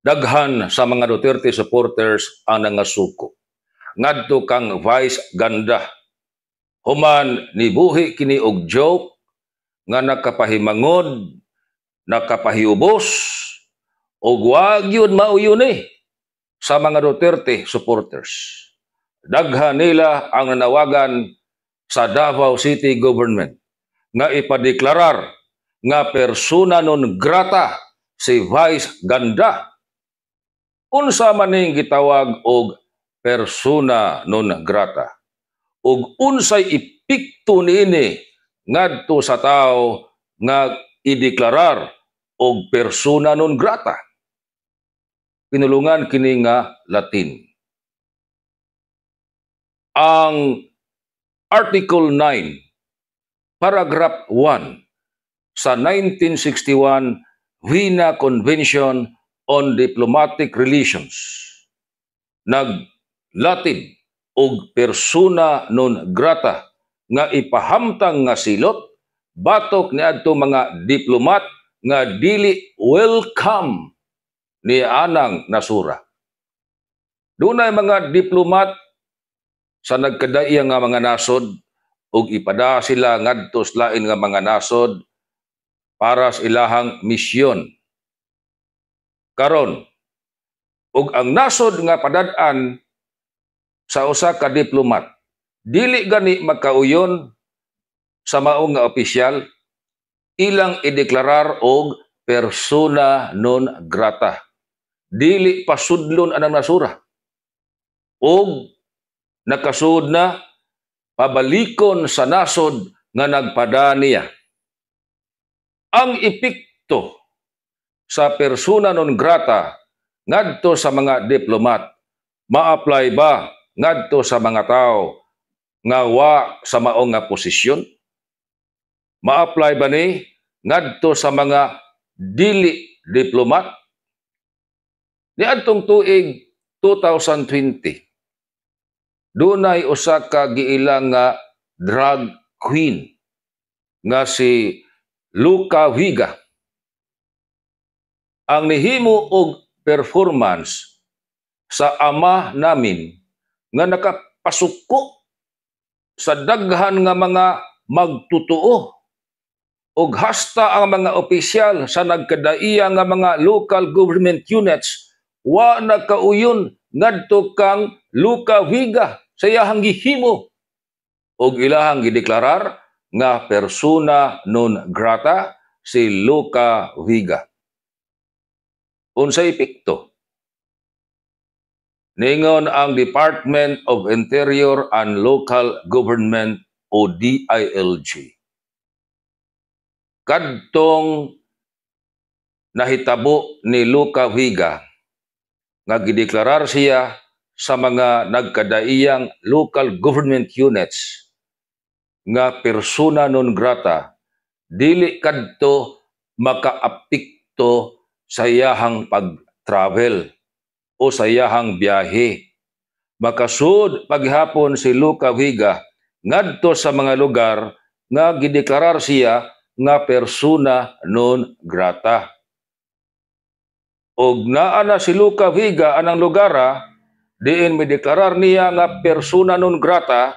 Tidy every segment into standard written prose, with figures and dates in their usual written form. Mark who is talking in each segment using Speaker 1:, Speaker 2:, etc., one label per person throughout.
Speaker 1: Daghan sa mga Duterte supporters ang nangasuko ngadto kang Vice Ganda human nibuhi kini og joke nga nakapahimangod, nakapahiubos ug wa gyud mauyon eh sa mga Duterte supporters. Daghan nila ang nanawagan sa Davao City Government nga ipadeklarar nga persona non grata si Vice Ganda. Unsa man ning gitawag og persona non grata ug unsay epekto niini ngadto sa tawo nga ideklarar og persona non grata? Pinulungan kini nga Latin. Ang Article 9, Paragraph 1 sa 1961 Vienna Convention on Diplomatic Relations naglatid og persona non grata nga ipahamtang nga silot batok niadto mga diplomat nga dili welcome ni anang nasura. Dunay mga diplomat sa nagkadaiya nga mga nasod ug ipada sila ngadto sa lain nga mga nasod para sa ilahang misyon. Karon, ug ang nasod nga padad-an sa usa ka diplomat dili gani magkauyon sa mao nga opisyal, ilang ideklarar og persona non grata. Dili pasudlon anang nasura. Og nakasud na pabalikon sa nasod nga nagpada niya. Ang epekto sa persona non grata ngadto sa mga diplomat, ma-apply ba ngadto sa mga tao nga wa sa mao nga posisyon? Ma-apply ba ni ngadto sa mga dili diplomat? Niadtong tuig 2020, dunay usa ka giila nga drag queen nga si Luka Vega ang nihimo og performance sa Ama Namin nga nakapasuko sa daghan nga mga magtotoo, ug hasta ang mga opisyal sa nagkadaiya nga mga local government units wa nakauyon ngadto kang Luka Vega sa iyahang gihimo, ug ilahang gideklarar nga persona non grata si Luka Vega. Unsay epekto? Ningon ang Department of Interior and Local Government o DILG, kadtong nahitabo ni Luka Vega nga gideklarar siya sa mga nagkadaiyang local government units nga persona non grata, dili kadto makaapekto sa iyahang pag-travel o sa iyahang biyahe. Makasud paghapon si Luka Vega ngadto sa mga lugar nga gideklarar siya nga persona non grata. Og naa na si Luka Vega anang lugara diin mideklarar niya nga persona non grata,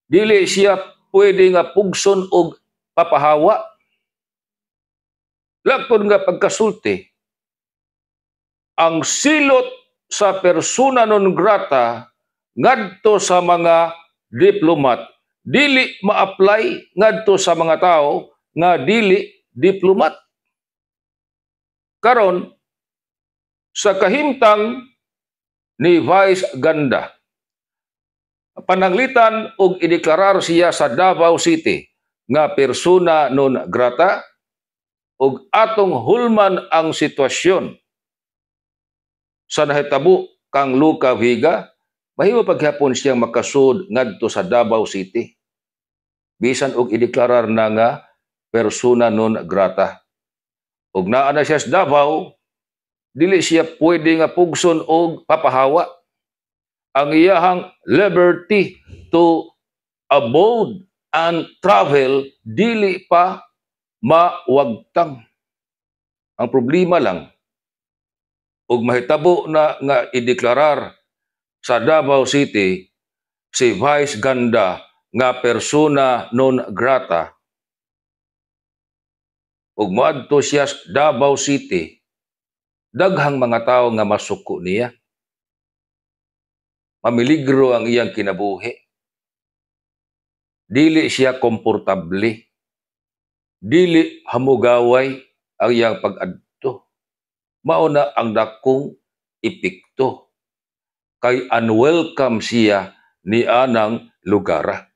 Speaker 1: dili siya pwede nga pugson og papahawa. Lagpod nga pagkasulti, ang silot sa persona non grata ngadto sa mga diplomat dili ma-apply ngadto sa mga tao nga dili diplomat. Karon, sa kahimtang ni Vice Ganda, pananglitan og ideklarar siya sa Davao City nga persona non grata ug atong hulman ang sitwasyon sa nahitabo kang Luka Vega, mahimo paghapon siyang makasud ngadto sa Davao City bisan og ideklarar na nga persona non grata. Ug naa na siya sa Davao, dili siya pwede nga pugson og papahawa. Ang iyahang liberty to abode and travel dili pa mawagtang. Ang problema lang, Ug mahitabo na nga ideklarar sa Davao City si Vice Ganda nga persona non grata ug moadto siya sa Davao City, daghang mga tawo nga masuko niya. Mamiligro ang iyang kinabuhi. Dili siya komportable. Dili hamugaway ang iyang pag-adto. Mao na ang dakong epekto. Kay unwelcome siya ni anang lugar.